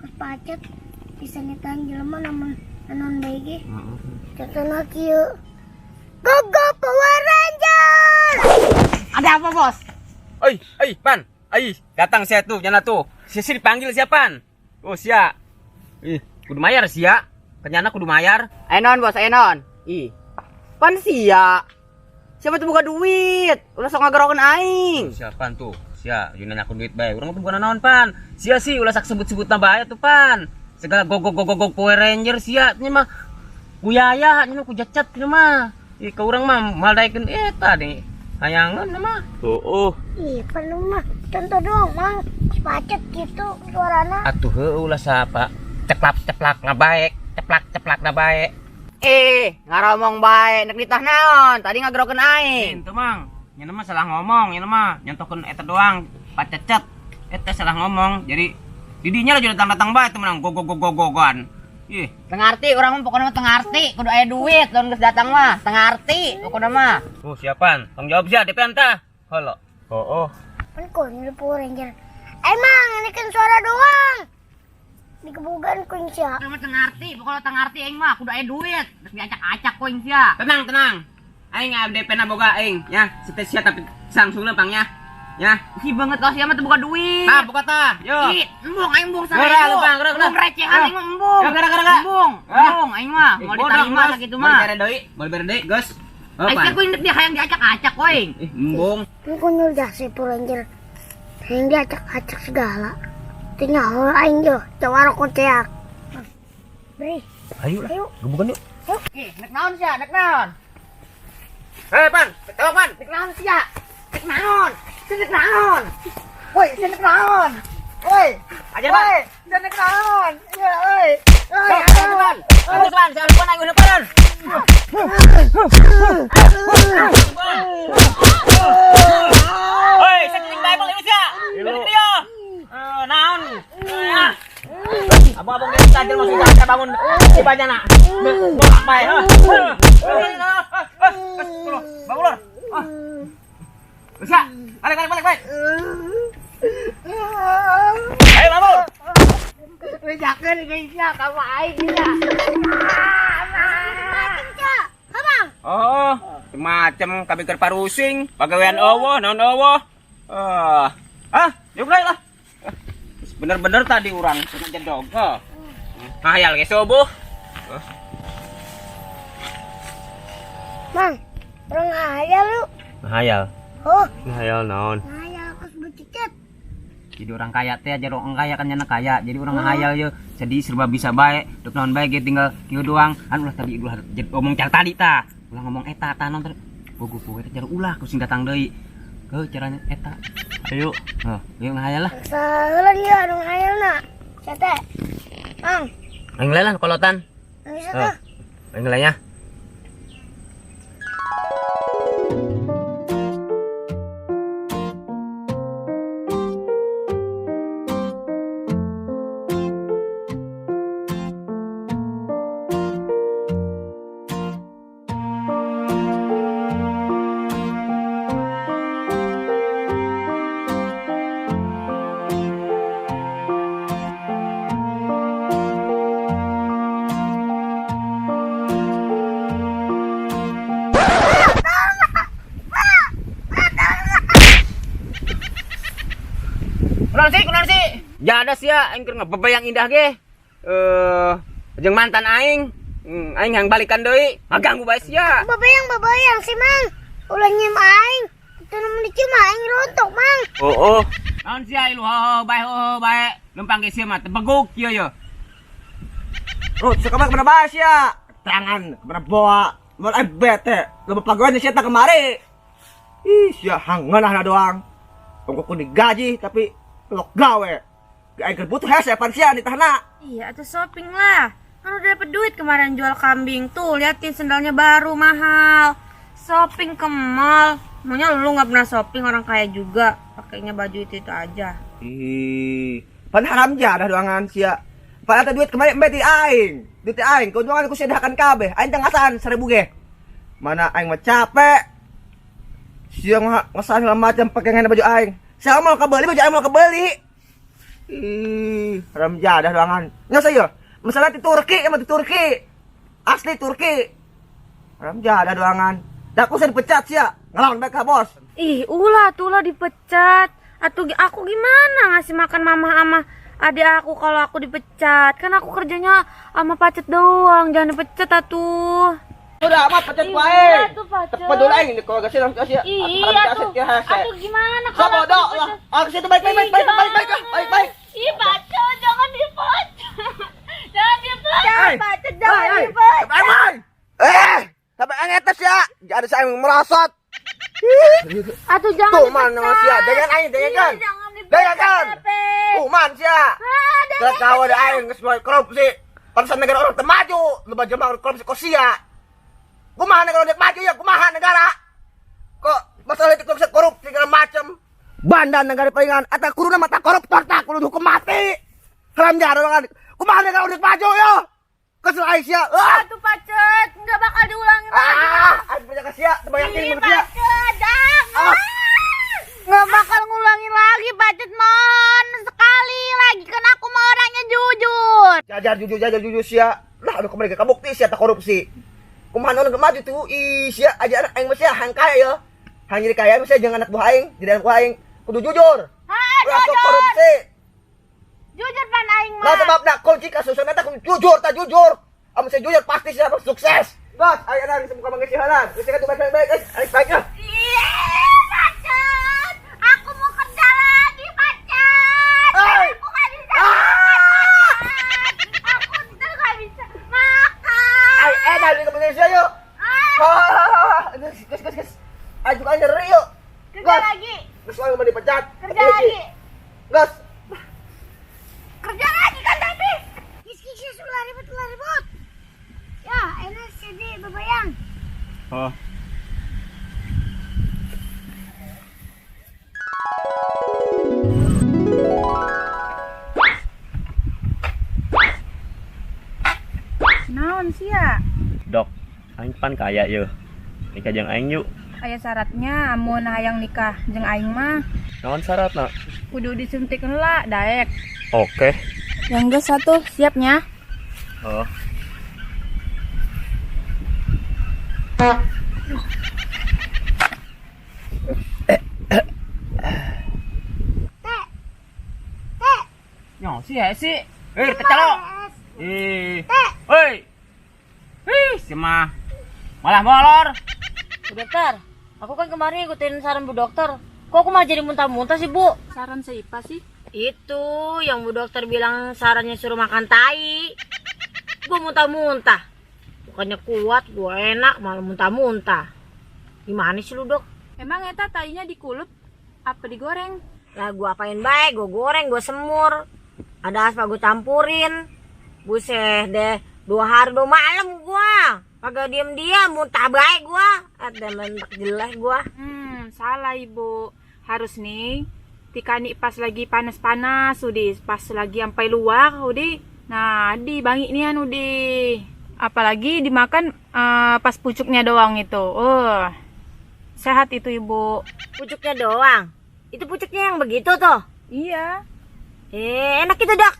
Kos pacet bisa nyetan jelema namun naon bae ge. Contohna kieu. Go go Power Ranger! Ada apa, Bos? Oi, oi, Pan. Ai, datang saya tuh, nyana tuh. Si si dipanggil siapa, Pan? Oh, sia. Ih, kudu mayar sia. Kenyana kudu mayar. Ayo naon, Bos, ayo naon. Ih. Pan sia. Siapa tuh buka duit? Ulah sok ngagerokeun aing. Siapa tuh? Sia, jeung nanya aku duit bae. Urang mah bukan naon, Pan. Sia sih ulah sak sebut-sebut bae tuh, Pan. Segala go go go go go Power Ranger sia nya mah. Ku yaya nya mah ku jacet nya mah. Ih, ka urang mah mal daekeun eta nih. Hayangan mah. Oh, oh. Ih, perlu mah contoh doang, Mang. Kos pacet gitu suarana. Atuh heueuh ulah sapa. Ceplak-ceplak ngabaek, ceplak-ceplak ngabaek. Eh, ngaromong bae, nek ditah naon? Tadi ngagerokeun aing. Itu Mang, nya mah salah ngomong, nya mah nyontokeun eta doang, pacecet. Eta salah ngomong. Jadi didinya lah datang-datang bae teu menang go go go go goan. Ih, Teu ngarti urang mah pokona mah teu ngarti, kudu aya duit lamun geus datang mah. Teu ngarti pokona mah. Oh, siapan? Tanggung jawab sia DP entah. Halo. Oh, oh. Pan konyol Power Ranger. Emang ini kan suara doang. Dikebugan kuing sia. Urang mah teu ngarti, pokona teu ngarti aing mah kudu aya duit. Geus diacak-acak ku aing sia. Tenang, tenang. Aing DP na boga aing, ya. Sete sia tapi sangsungna pang ya. Ya. Ih banget kalau sia mah teu boga duit. Tah, buka tah. Yo. Ih, embung aing embung Geura, 1.000. lempang, geura, geura. Embung recehan aing mah embung. Ya, geura, geura, geura. Embung, Ah. embung aing mah Ih, mau bodoh, diterima geus. sakitu Mau mah. dibere deui, mau dibere deui, geus. Oh, Aing pan. teh kuing dia hayang diacak-acak ku aing. Ih, embung. Pan konyol dah si Power Ranger. Yang diacak-acak segala. Tinggal aing yo, jawara konteak. Beri. Ayo lah. Ayo. Gebukan yuk. Ih, nek naon sia, nek naon? Hei, Pan. Tolong, Pan. Nek naon sia? Nek naon? Sia nek naon? Woi, sia nek naon? Woi, Ajar, Pan. woi, sia nek naon? Ya, woi. Woi, Pan, Pan. Pan, Pan. Saya lupa aing udah Pan. Hei, saya cicing Bible ini sia. Ini dia. Eh, naon? Ah. Abang-abang dia tajil masuk saya bangun si banyana. Bolak bae. Bangun lor. Ah. Bisa. Balik balik balik balik. Ayo bangun. Bejakeun geus sia ka aing sia. Abang. Oh, macam kami keur parusing, pagawean eueuh, naon eueuh. Ah, yuk lah. Bener-bener tadi urang kena jedog. Heh. Ngahayal ge subuh. Mang, orang ngahayal yuk. Ngahayal. Oh, Ngahayal naon? ngahayal aku sebut cicet. Jadi orang kaya teh aja orang kaya kan nyana kaya. Jadi orang ngahayal ye jadi serba bisa bae, dek naon bae ge tinggal kieu doang. Anu ulah tadi ulah jadi omong cal tadi tah. Ulah ngomong eta tah naon teh. Bogo poe teh jar ulah ku sing datang deui. Heuh caranya eta. Ayo. Heuh, yuk ngahayal lah. Saheula dia anu ngahayal na. Cete. Mang, Aing lah kolotan. bisa Heuh. tuh. Aing lah nya. Kunaon sih, kunaon sih? Jada sia aing keur ngebebayang indah ge. Eh, jeung mantan aing. Aing yang balikan deui, ngaganggu bae sia. Babayang, babayang si Mang. Ulah nyium aing. Itu namun dicium aing rontok, Mang. Oh, oh. Naon sia ilu ho bae ho bae. Lempang ge sia mah tebeguk kieu ye. Ruth, sekarang kemana bahas ya? Tangan, kemana bawa? Mau aing bete. Lu pagawean sia tak kemari. Ih, sia hangan lah doang. Ongkok kuning gaji tapi lok gawe. Aing keur butuh hese pan sia di tanah. Iya, atau shopping lah. Kan udah dapet duit kemarin jual kambing. Tuh, liatin sendalnya baru mahal. Shopping ke mall. Maunya lu nggak pernah shopping, orang kaya juga. Pakainya baju itu-itu aja. Ih, pan haram jadah doangan sia. Pan ada duit kemarin embe di aing. Duit di aing, keuntungan aku sedakan kabeh. Aing teh ngasaan 1000 ge. Mana aing mah capek. Sia ngasaan segala macam pakai ngene baju aing. Sia mau kebeli baju aing mau kebeli. Ih, haram jadah doangan. Nya saya. Masalah di Turki, emang di Turki. Asli Turki. Haram jadah doangan. Dah aku saya dipecat sih ya. Ngelawan mereka bos. Ih, ulah tuh lah dipecat. Atau aku gimana ngasih makan mama sama adik aku kalau aku dipecat? Kan aku kerjanya sama Pacet doang, jangan dipecat atuh. Udah amat pecat Ih, wae. ulah tuh, Pacet. Tepat dulu aing di keluarga sih langsung kasih. Iya tuh. Atau gimana kalau aku Sabodo lah. dipecat? Ah, situ baik baik baik baik baik baik baik baik. Ih, Pacet, jangan dipecat. Jangan dipecat, Hey. Pacet, jangan Hey, hey. dipecat. Sampai aman. Sampai angetes ya. Jadi saya merosot. Atuh jangan Tuh man nama sia, dengan aing dengan kan. Iya, jangan dipecat. Dengan kan. Pepe. Tuh man sia. Ah, Terus kau ada aing geus mulai korupsi. Pantesan negara orang temaju, lu baju mah korupsi kok sia. Kumaha negara orang maju ya, kumaha negara. Kok masalah itu korupsi korupsi segala macam. Bandar negara palingan atau kuruna mata koruptor tak kudu hukum mati. Haram jadah kan. Kumaha negara orang maju ya. Kesel aing sia. Ah. Atuh Pacet, nggak bakal diulangin lagi. Ah, aing punya sia, terbayakin Ih, menurut sia. Pacet, jangan. Ah. Nggak bakal ngulangin lagi, Pacet, mohon sekali lagi kan aku mau orangnya jujur. Jajar jujur, jajar jujur sia. Lah aduh kemarin kabukti sia tak korupsi. Kumaha orang maju tuh ih sia aja anak aing mah sia hang kaya ya. Hang jadi kaya mah sia jangan anak buah aing, jadi anak buah aing. Kudu jujur. Ah, Ulah sok jujur. korupsi. Jujur pan aing mah. Nah sebabna kunci kasusunna teh kudu jujur tah jujur. Amun sia jujur pasti sia sukses. Bos, ayo anak geus muka mangga sihalan. Geus kan baik baik guys, ayo baik ah. Ih, Pacet, aku mau kerja lagi, Pacet. Hey. Aku nggak bisa Ah. makan. Aku tuh nggak bisa makan. Ayo edan ke Indonesia yuk. Ah, Ah, geus geus geus geus. Ayo aja nyeri yuk. kerja Gas. lagi, Geus langsung mau dipecat. kerja lagi, Gas. kerja lagi kan tapi. Kis kis kis ulah ribut ulah ribut. Ya, enak sedih babayang. Oh. Naon sia? Dok, aing pan kaya yeuh. Nikah jeung aing yuk. Aya syaratnya amun hayang nikah jeung aing mah Naon syaratna? kudu disuntik heula daek. Oke. Yang geus satu siapnya. Oh. Teh. Teh. Nyo, si si. Eh, tecalo. Eh. Hei. Ih, si mah. Malah molor. Bu dokter, aku kan kemarin ikutin saran Bu dokter. Kok aku malah jadi muntah-muntah sih, Bu? Saran seipa sih? Itu yang Bu dokter bilang sarannya suruh makan tai. Gue muntah-muntah. Bukannya kuat, gue enak, malah muntah-muntah. Gimana sih lu, Dok? Emang eta tainya dikulup apa digoreng? Lah gue apain baik, gue goreng, gue semur. Ada aspa gue campurin. Buset deh, 2 hari 2 malam gua. Kagak diem-diam, muntah baik gua. Ada mentak jelek gua. Salah ibu. Harus nih tikani pas lagi panas-panas udah, pas lagi sampai luar udah. Nah, di bangi nian udah. Apalagi dimakan pas pucuknya doang itu. Oh. Sehat itu ibu. Pucuknya doang. Itu pucuknya yang begitu tuh. Iya. Enak itu, Dok.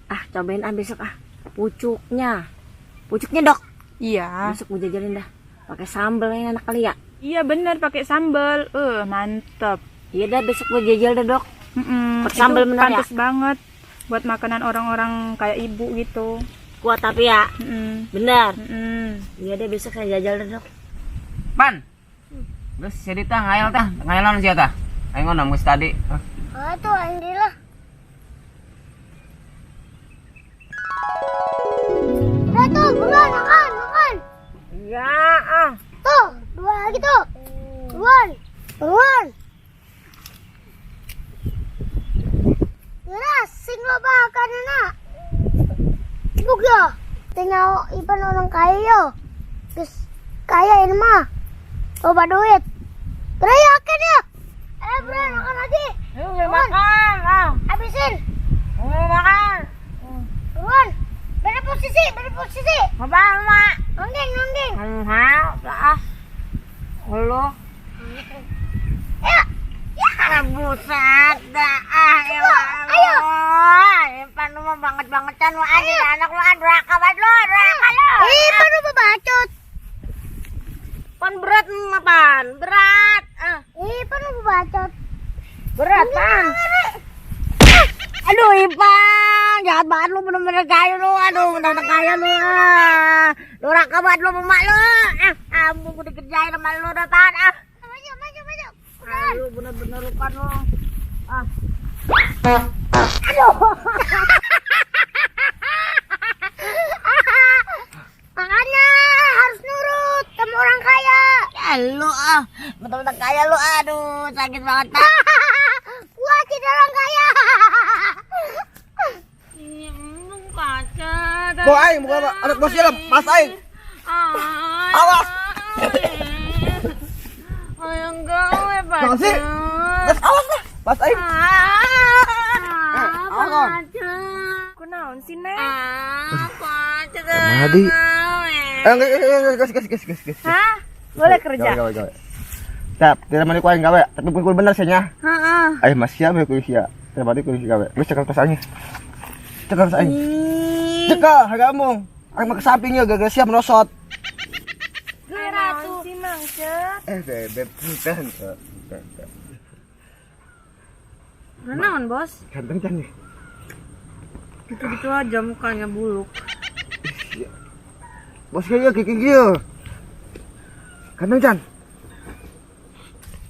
Ah, cobain ah besok ah. Pucuknya. Pucuknya, Dok. Iya. Besok gue jajarin dah. Pakai sambel yang enak kali ya. Iya bener pakai sambel. Mantep. Iya dah besok gue jajal dah, Dok. Pakai sambel Itu bener ya? pantes banget buat makanan orang-orang kayak ibu gitu. Kuat tapi ya. Bener. Iya deh besok saya jajal dah, Dok. Pan. Geus sia tah ngayal tah, ngayal naon sia tah? Aing ngomong geus tadi. Oh, tuh aing deui lah. Udah tuh, buruan makan, makan. Iya, ah. Tuh, 2 lagi tuh. Buruan, buruan. Geras, sing loba makananna. Buk ya. Tinggal ipan orang kaya yo. Geus kaya ini mah. Loba duit. Bro, yakin ya? Bro, makan lagi. Ayo makan, ah. Habisin. Ayo makan. Buruan. Beda posisi, beda posisi. Apa, Mak? Nonggeng, nonggeng. Ah. Lu. Ya. Ya, buset dah. Ah. elah. Ayo. Pan lu mah banget-bangetan lu anjing anak lu ah durhaka banget lu, durhaka lu. Eh, baru bacot. Pan berat mah pan, berat. Ah, Eh, baru bacot. berat pan. Aduh Ipan, jahat banget lu bener-bener kaya lu. Aduh, bener-bener kaya lu. Ah. Durhaka banget lu sama mak lu. Ah, ampun gua dikerjain sama lu dah pan. Ah. Maju, maju, maju. Ah, lu bener-bener lu pan lu. Ah. Makanya harus nurut sama orang kaya. Ya lu ah, bener-bener kaya lu. Aduh, sakit banget pak. Gua jadi orang kaya. Ini embung kaca. Bawa aing bukan anak bos jalan, pas aing. Awas. Ayang gawe pak. Jangan sih. Terus awas lah, pas aing. Awas, Kon. Kunaon sih neng? Ah, kaca. Madi. Eh, enggak, enggak, gas, gas, gas, gas, gas. Hah? Boleh kerja? Gawe, gawe, gawe. Tap, tidak mandi ku aing gawe, tapi pun bener sih nya. Heeh. Ayo mas siap ya ku sia. Tidak mandi ku gawe. Geus cekel tas aing. Cekel tas aing. Cekel, harga omong. Aing mah ke sampingnya gara-gara siap merosot. Ratu. Si Mang Cet. Eh, bebek, punten. Punten. Naon, Bos? Ganteng kan nih. Gitu-gitu aja mukanya buluk. Bos kieu kieu kieu. Ganteng can.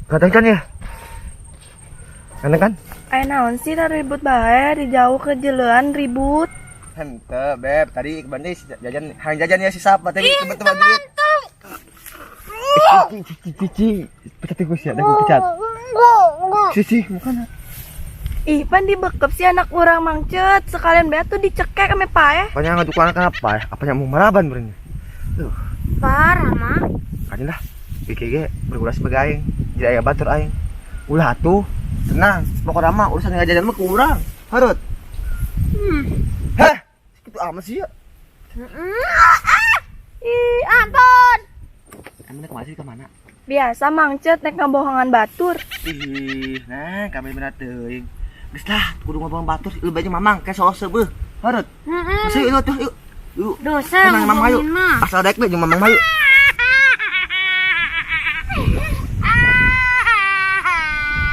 Ganteng can ya. Ganteng kan? Aya naon sih da ribut bae di jauh ke jelean ribut. Hente, beb, tadi kebanding jajan, hang jajan ya si sapa tadi teman-teman duit. Cici, cici, pecat gue sih, ada gue pecat. Enggak, enggak. Cici, mukanya. Ih, pan dibekep sih anak urang Mang Cet, sekalian bae tuh dicekek ame paeh. Apanya ngadu anak kenapa ya? Apanya mau maraban berarti? Tuh, Parah, mah. kan lah. BKG bergula sebagai aing, jadi aya batur aing. Ulah atuh, tenang. Pokoknya mah urusan ngajajan mah kurang. Harut. Heh, gitu amat sih ya. Ih, ampun. Emangnya kemana sih kemana? Biasa Mang Cet nek ngabohongan batur. Ih, nah kami benar teuing. Geus lah, kudu ngomong batur, lu banyak mamang kayak soal sebeuh. Harut. Heeh. Yuk tuh, yuk. Yuk. Dosa Tenang, mamang ayo. ngomongin mah. Asal daek we jeung mamang ayo.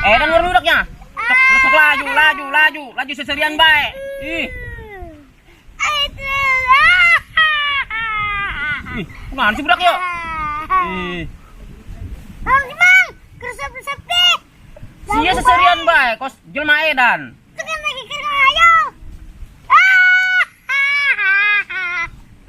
Eh, dan luar budaknya. Sok, sok laju, laju, laju, laju seserian bae. Ih, ih, kumaha sih budak yuk? Ih, Bang, Bang, keresep-resep deh. sia seserian bae, kos jelema edan. Itu kan lagi keur ngayo.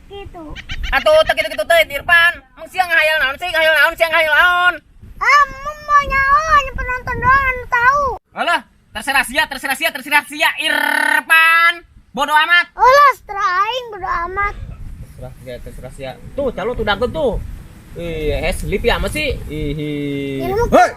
Gitu. Atuh teu kitu-kitu teh Irfan. Emang sia ngahayal naon sih? Ngahayal naon sia ngahayal naon? Ah, mau nyawa hanya penonton doang anu tahu. Alah, terserah sia, terserah sia, terserah sia Irfan. Bodoh amat. Olah, setelah aing bodo amat. Terserah sia, terserah sia. Tuh, calo tuh dageun tuh. Ih, es lip ya amat sih. Ih. Ini mah Hei.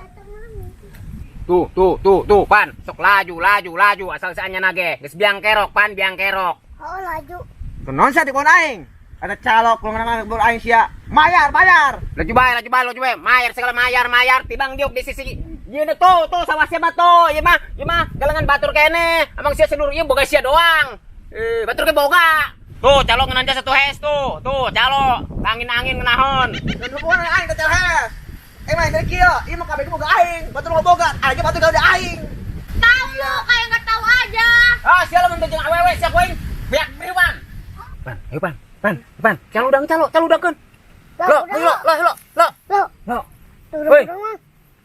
Tuh, tuh, tuh, tuh, pan. Sok laju, laju, laju asal saanya nage. Geus biang kerok, pan, biang kerok. Oh, laju. Kenon sia di aing. Ada calok lu ngenang kebon aing sia. Mayar, bayar. Laju bae, laju bae, laju bae. Mayar segala mayar, mayar tibang diuk di sisi. Ieu nu tuh, tuh sawah sia mah tuh. Ieu mah galengan batur kene. Amang sia seluruh ieu boga sia doang. Eh, batur ke boga. Tuh, calo ngeunanja satu hes tuh. Tuh, calo. Angin-angin ngenahon. Dan hubungan aing ke hes. Eh main dari kieu, ieu mah kabeh boga aing. Batur mah boga, aing batur gawe aing. Tahu lu kayak nggak tahu aja. Ah, sia lamun teu jeung awewe sia kuing. Beak beriwan. Pan, ayo pan. Pan, pan. Calo udang calo, calo udangkeun. Lo, lo, lo, lo, lo. Lo, Lo. tuh Woi. udang mah.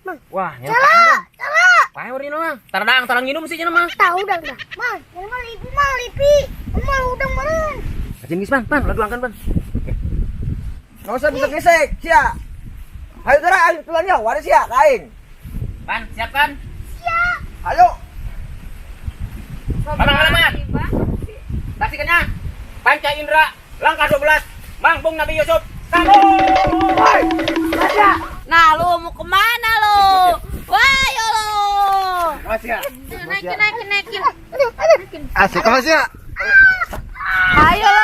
Mang, Wah, nyala. calo, calo. Pae urang mah. Taradang, tarang nginum sih nya mah. Tahu udang dah. Mang, ini mah lipi mah lipi. Mah udang meureun. Rajin geus, pan, pan, ulah duangkeun, pan. Enggak usah bisa gesek, sia. Ayo gerak, ayo tulannya, waris sia, ka aing. Pan, siap kan? Ayo. Mamang alamat. Saksikannya. Panca Indra, langkah 12, Mang Bung Nabi Yusuf. Sambung. Nah, lu mau kemana lu? Wah, yo lu. Awas ya. Naikin, naikin, naikin. Asik, awas ya. Ayo lu.